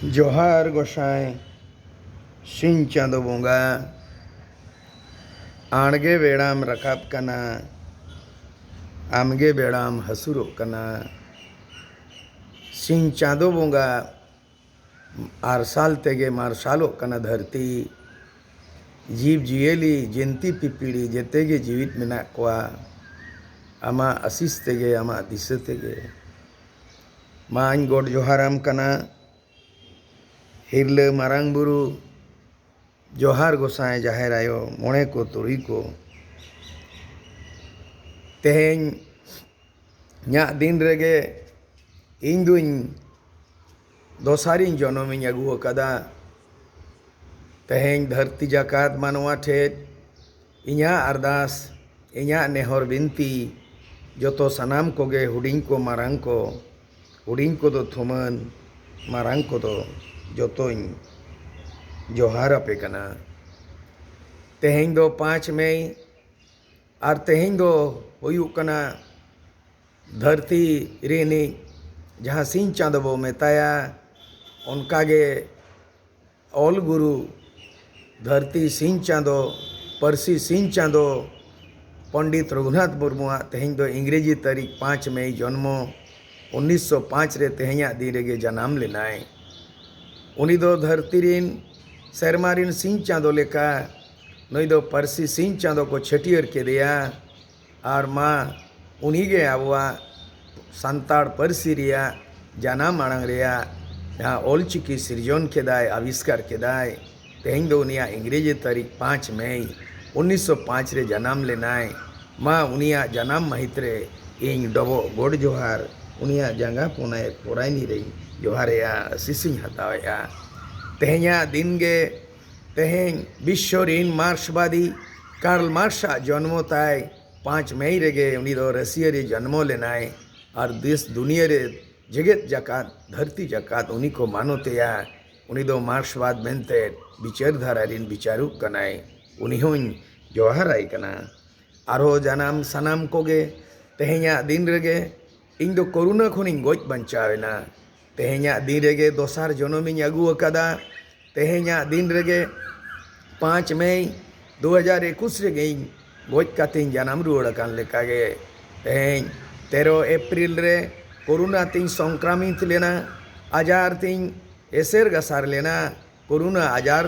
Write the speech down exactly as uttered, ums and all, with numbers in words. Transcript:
ᱡᱚᱦᱟᱨ ᱜᱚᱸᱥᱟᱭ ᱥᱤᱧ ᱪᱟᱸᱫᱚ ᱵᱚᱸᱜᱟ, ᱟᱬᱜᱮ ᱵᱮᱲᱟᱢ ᱨᱟᱠᱟᱵ ᱠᱟᱱᱟ, ᱟᱢᱜᱮ ᱵᱮᱲᱟᱢ ᱦᱟᱹᱥᱩᱨᱚᱜ ᱠᱟᱱᱟ᱾ ᱥᱤᱧ ᱪᱟᱸᱫᱚ ᱵᱚᱸᱜᱟ, ᱟᱨᱥᱟᱞ ᱛᱮᱜᱮ ᱢᱟᱨᱥᱟᱞᱚᱜ ᱠᱟᱱᱟ ᱫᱷᱟᱹᱨᱛᱤ, ᱡᱤᱵᱽ ᱡᱤᱭᱟᱹᱞᱤ ᱡᱤᱱᱛᱤ ᱯᱤᱯᱤᱲᱤ ᱡᱮᱛᱮ ᱜᱮ ᱡᱤᱣᱤᱫ ᱢᱮᱱᱟᱜ ᱠᱚᱣᱟ, ᱟᱢᱟᱜ ᱟᱥᱤᱥ ᱛᱮᱜᱮ, ᱟᱢᱟᱜ ᱫᱤᱥᱟᱹ ᱛᱮᱜᱮ᱾ ᱢᱟᱧ ᱜᱚᱰ ᱡᱚᱦᱟᱨᱟᱢ ᱠᱟᱱᱟ, ᱦᱤᱨᱞᱟᱹ ᱢᱟᱨᱟᱝ ᱵᱩᱨᱩ, ᱡᱚᱦᱟᱨ ᱜᱚᱸᱥᱟᱭ ᱡᱟᱦᱮᱨ ᱟᱭᱳ, ᱢᱚᱬᱮ ᱠᱚ ᱛᱩᱨᱩᱭ ᱠᱚ᱾ ᱛᱮᱦᱮᱧ ᱧᱟᱜ ᱫᱤᱱ ᱨᱮᱜᱮ ᱤᱧ ᱫᱩᱧ ᱫᱚᱥᱟᱨᱤᱧ ᱡᱚᱱᱚᱢᱤᱧ ᱟᱹᱜᱩ ᱟᱠᱟᱫᱟ᱾ ᱛᱮᱦᱮᱧ ᱫᱷᱟᱹᱨᱛᱤ ᱡᱟᱠᱟᱛ ᱢᱟᱱᱣᱟ ᱴᱷᱮᱱ ᱤᱧᱟᱹᱜ ᱟᱨᱫᱟᱥ, ᱤᱧᱟᱹᱜ ᱱᱮᱦᱚᱨ ᱵᱤᱱᱛᱤ, ᱡᱚᱛᱚ ᱥᱟᱱᱟᱢ ᱠᱚᱜᱮ, ᱦᱩᱰᱤᱧ ᱠᱚ ᱢᱟᱨᱟᱝ ᱠᱚ, ᱦᱩᱰᱤᱧ ᱠᱚᱫᱚ ᱛᱷᱩᱢᱟᱹᱱ, ᱢᱟᱨᱟᱝ ᱠᱚᱫᱚ ᱡᱚᱛᱚᱧ ᱡᱚᱦᱟᱨ ᱟᱯᱮ ᱠᱟᱱᱟ᱾ ᱛᱮᱦᱮᱧ ᱫᱚ ᱯᱟᱸᱪ ᱢᱮᱭ, ᱟᱨ ᱛᱮᱦᱮᱧ ᱫᱚ ᱦᱩᱭᱩᱜ ᱠᱟᱱᱟ ᱫᱷᱟᱹᱨᱛᱤ ᱨᱤᱱᱤᱡ ᱡᱟᱦᱟᱸ ᱥᱤᱧ ᱪᱟᱸᱫᱚ ᱵᱚ ᱢᱮᱛᱟᱭᱟ, ᱚᱱᱠᱟᱜᱮ ᱚᱞ ᱜᱩᱨᱩ, ᱫᱷᱟᱹᱨᱛᱤ ᱥᱤᱧ ᱪᱟᱸᱫᱚ, ᱯᱟᱹᱨᱥᱤ ᱥᱤᱧ ᱪᱟᱸᱫᱚ, ᱯᱚᱱᱰᱤᱛ ᱨᱚᱜᱷᱩᱱᱟᱛᱷ ᱢᱩᱨᱢᱩᱣᱟᱜ ᱛᱮᱦᱮᱧ ᱫᱚ ᱤᱝᱨᱮᱡᱤ ᱛᱟᱹᱨᱤᱠᱷ ᱯᱟᱸᱪ ᱢᱮᱭ ᱡᱚᱱᱢᱚ, ᱩᱱᱤᱥᱥᱚ ᱯᱟᱸᱪ ᱨᱮ ᱛᱮᱦᱮᱧᱟᱜ ᱫᱤᱱ ᱨᱮᱜᱮ ᱡᱟᱱᱟᱢ ᱞᱮᱱᱟᱭ᱾ ᱩᱱᱤ ᱫᱚ ᱫᱷᱟᱹᱨᱛᱤ ᱨᱤᱱ, ᱥᱮᱨᱢᱟ ᱨᱤᱱ ᱥᱤᱧ ᱪᱟᱸᱫᱚ ᱞᱮᱠᱟ, ᱱᱩᱭ ᱫᱚ ᱯᱟᱹᱨᱥᱤ ᱥᱤᱧ ᱪᱟᱸᱫᱚ ᱠᱚ ᱪᱷᱟᱹᱴᱭᱟᱹᱨ ᱠᱮᱫᱮᱭᱟ᱾ ᱟᱨ ᱢᱟ ᱩᱱᱤᱜᱮ ᱟᱵᱚᱣᱟᱜ ᱥᱟᱱᱛᱟᱲ ᱯᱟᱹᱨᱥᱤ ᱨᱮᱭᱟᱜ ᱡᱟᱱᱟᱢ ᱟᱲᱟᱝ ᱨᱮᱭᱟᱜ ᱡᱟᱦᱟᱸ ᱚᱞᱪᱤᱠᱤ ᱥᱤᱨᱡᱚᱱ ᱠᱮᱫᱟᱭ, ᱟᱵᱤᱥᱠᱟᱨ ᱠᱮᱫᱟᱭ, ᱛᱮᱦᱮᱧ ᱫᱚ ᱩᱱᱤᱭᱟᱜ ᱤᱝᱨᱮᱡᱤ ᱛᱟᱹᱨᱤᱠᱷ ᱯᱟᱸᱪ ᱢᱮᱭ ᱩᱱᱤᱥᱥᱚ ᱯᱟᱸᱪ ᱨᱮ ᱡᱟᱱᱟᱢ ᱞᱮᱱᱟᱭ᱾ ᱢᱟ ᱩᱱᱤᱭᱟᱜ ᱡᱟᱱᱟᱢ ᱢᱟᱹᱦᱤᱛ ᱨᱮ ᱤᱧ ᱰᱚᱵᱚᱜ ᱜᱚᱰ ᱡᱚᱦᱟᱨ, ᱩᱱᱤᱭᱟᱜ ᱡᱟᱸᱜᱟ ᱯᱚᱱᱟᱭ ᱯᱚᱨᱟᱭᱱᱤ ᱨᱮᱧ ᱡᱚᱦᱟᱨᱮᱭᱟ, ᱟᱥᱤᱥᱤᱧ ᱦᱟᱛᱟᱣᱮᱜᱼᱟ᱾ ᱛᱮᱦᱮᱧᱟᱜ ᱫᱤᱱ ᱜᱮ, ᱛᱮᱦᱮᱧ ᱵᱤᱥᱥᱚ ᱨᱤᱱ ᱢᱟᱨᱠᱥᱵᱟᱫᱤ ᱠᱟᱨᱞ ᱢᱟᱨᱠᱥᱟᱜ ᱡᱚᱱᱢᱚ ᱛᱟᱭ᱾ ᱯᱟᱸᱪ ᱢᱮᱭ ᱨᱮᱜᱮ ᱩᱱᱤ ᱫᱚ ᱨᱟᱹᱥᱤᱭᱟᱹ ᱨᱮ ᱡᱚᱱᱢᱚ ᱞᱮᱱᱟᱭ ᱟᱨ ᱫᱮᱥ ᱫᱩᱱᱤᱭᱟᱹ ᱨᱮ ᱡᱮᱜᱮᱛ ᱡᱟᱠᱟᱛ, ᱫᱷᱟᱹᱨᱛᱤ ᱡᱟᱠᱟᱛ ᱩᱱᱤ ᱠᱚ ᱢᱟᱱᱚᱛᱮᱭᱟ᱾ ᱩᱱᱤ ᱫᱚ ᱢᱟᱨᱠᱥᱵᱟᱫ ᱢᱮᱱᱛᱮ ᱵᱤᱪᱟᱹᱨ ᱫᱷᱟᱨᱟ ᱨᱤᱱ ᱵᱤᱪᱟᱨᱩᱠ ᱠᱟᱱᱟᱭ᱾ ᱩᱱᱤ ᱦᱚᱸᱧ ᱡᱚᱦᱟᱨᱟᱭ ᱠᱟᱱᱟ᱾ ᱟᱨᱦᱚᱸ ᱡᱟᱱᱟᱢ ᱥᱟᱱᱟᱢ ᱠᱚᱜᱮ, ᱛᱮᱦᱮᱧᱟᱜ ᱫᱤᱱ ᱨᱮᱜᱮ ᱤᱧ ᱫᱚ ᱠᱳᱨᱳᱱᱟ ᱠᱷᱚᱱᱤᱧ ᱜᱚᱡ ᱵᱟᱧᱪᱟᱣ ᱮᱱᱟ᱾ ᱛᱮᱦᱮᱧᱟᱜ ᱫᱤᱱ ᱨᱮᱜᱮ ᱫᱚᱥᱟᱨ ᱡᱚᱱᱚᱢᱤᱧ ᱟᱹᱜᱩ ᱟᱠᱟᱫᱟ᱾ ᱛᱮᱦᱮᱧᱟᱜ ᱫᱤᱱ ᱨᱮᱜᱮ ᱯᱟᱸᱪ ᱢᱮᱭ ᱫᱩ ᱦᱟᱡᱟᱨ ᱮᱠᱩᱥ ᱨᱮᱜᱮᱧ ᱜᱚᱡ ᱠᱟᱛᱮᱧ ᱡᱟᱱᱟᱢ ᱨᱩᱣᱟᱹᱲ ᱟᱠᱟᱱ ᱞᱮᱠᱟᱜᱮ᱾ ᱛᱮᱦᱮᱧ ᱛᱮᱨᱚ ᱮᱯᱨᱤᱞ ᱨᱮ ᱠᱳᱨᱳᱱᱟ ᱛᱤᱧ ᱥᱚᱝᱠᱨᱟᱢᱤᱛ ᱞᱮᱱᱟ, ᱟᱡᱟᱨ ᱛᱤᱧ ᱮᱥᱮᱨ ᱜᱟᱥᱟᱨ ᱞᱮᱱᱟ᱾ ᱠᱳᱨᱳᱱᱟ ᱟᱡᱟᱨ